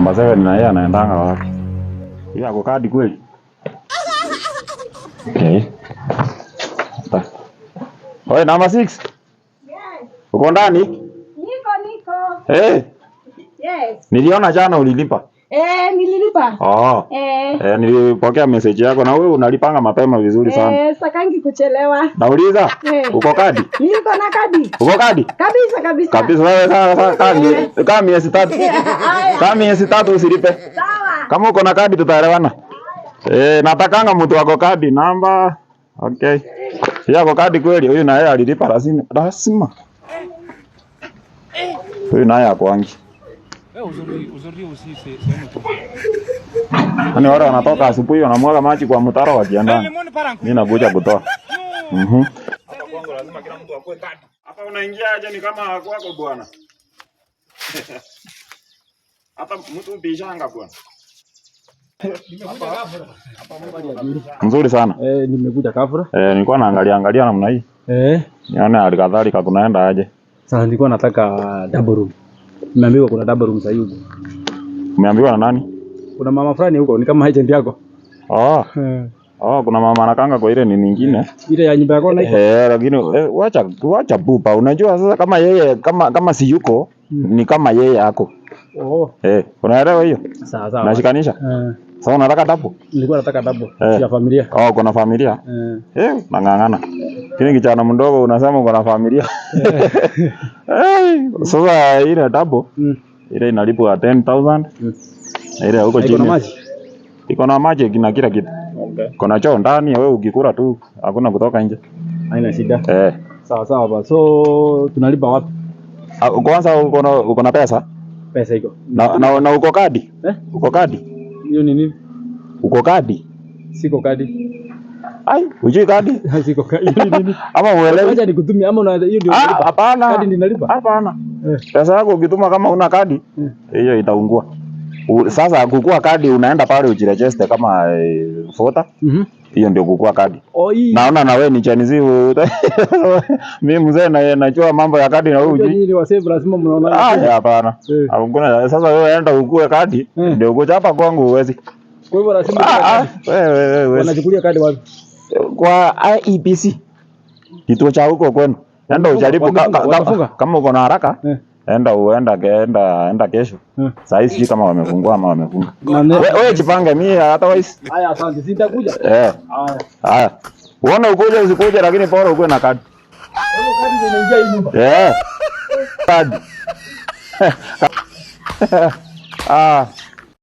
Namba 7 na yeye anaendanga wapi? Yeye ako kadi kweli? Okay. Oi, namba 6. Yes. Uko ndani? Niko niko. Eh, Yes. niliona jana ulilipa. Eh, nililipa. Oh. Eh. Eh, nilipokea message yako na wewe unalipanga mapema vizuri sana. Eh, sakangi kuchelewa. Nauliza, Eh. uko kadi? Niko na kadi. Uko kadi? Kabisa kabisa. Kabisa wewe sasa kama miezi 3. Haya. Kama miezi 3 usilipe. Sawa. Kama uko na kadi tutaelewana. Eh, natakanga mtu wako kadi namba. Okay. Yeye ako kadi kweli, huyu na yeye alilipa lazima. Lazima. Huyu naye akwangi. Aujourd'hui aussi, c'est un autre. Yaani wale wanatoka asubuhi wanamwaga maji kwa mtaro wakienda. Le monde part en Mimi nakuja kutoa. Hapa kwangu lazima kila mtu akue kadi. Hapa unaingia aje ni kama kwako bwana. Hapa mtu ubishanga bwana. Mzuri sana. Eh, nimekuja ghafla. Eh, nilikuwa naangalia angalia namna hii. Eh, Nione hali kadhalika kunaenda aje. sasa nilikuwa nataka double room. Nimeambiwa kuna double room sasa huko. Umeambiwa na nani? Kuna mama fulani huko ni kama agent yako. Oh, Eh, oh, kuna mama anakanga kwa ile ni nyingine. ile ya nyumba yako na iko. Eh, lakini wacha wacha pupa. Unajua sasa kama yeye kama si yuko ni kama yeye ako. Oh, Eh, unaelewa hiyo? sawa sawa. Nashikanisha. Eh, Sasa unataka double? nilikuwa nataka double Eh. ya familia. Oh, kuna familia. Eh, Eh, nang'ang'ana. Lakini kijana mdogo unasema uko na familia. Eh, sasa ile double ile inalipwa 10,000 na ile huko Na iko na chini maji. iko na maji na kila kitu. Okay. Kuna choo ndani, wewe ukikula tu hakuna kutoka nje. Haina shida. Eh. Sawa sawa ba. So tunalipa wapi? Ah, kwanza uko na pesa? Pesa iko. Na uko kadi? Eh? Uko kadi? Hiyo ni nini? Uko kadi? Siko kadi. Ai, hujui kadi? Siko kadi. Hiyo ni nini? Ama uelewi? Acha nikutumie ama una hiyo ndio Ah, unalipa. hapana. Kadi ndio nalipa. Hapana. Eh. Pesa yako ukituma kama una kadi, hiyo itaungua. Sasa kukua kadi unaenda pale ujiregister kama voter. Hiyo ndio kukua kadi. Oh, hii. Naona na wewe ni Gen Z. Mimi mzee na najua mambo ya kadi na wewe Unajua hujui. nyinyi ni wasee lazima mnaona. Ah, hapana. Eh. Hakuna. Sasa wewe enda ukue kadi Eh. ndio ukuja hapa kwangu huwezi. Kwa hivyo lazima Ah, ah, wewe wewe huwezi. wanachukulia kadi wapi? Kwa IEBC kituo cha huko kwenu. Enda ujaribu Wamefunga? kama uko na haraka. Eh. Enda uenda enda kesho. Eh. Saa hii sijui kama wamefungua ama wamefunga. Na ne- Wewe jipange mimi otherwise. Haya, asante. Sitakuja. Eh. Haya. Haya. Uone ukuje usikuje lakini bora ukuwe na kadi. Kwa hivyo kadi ndio inaingia hii nyumba. Eh. Kadi. Ah.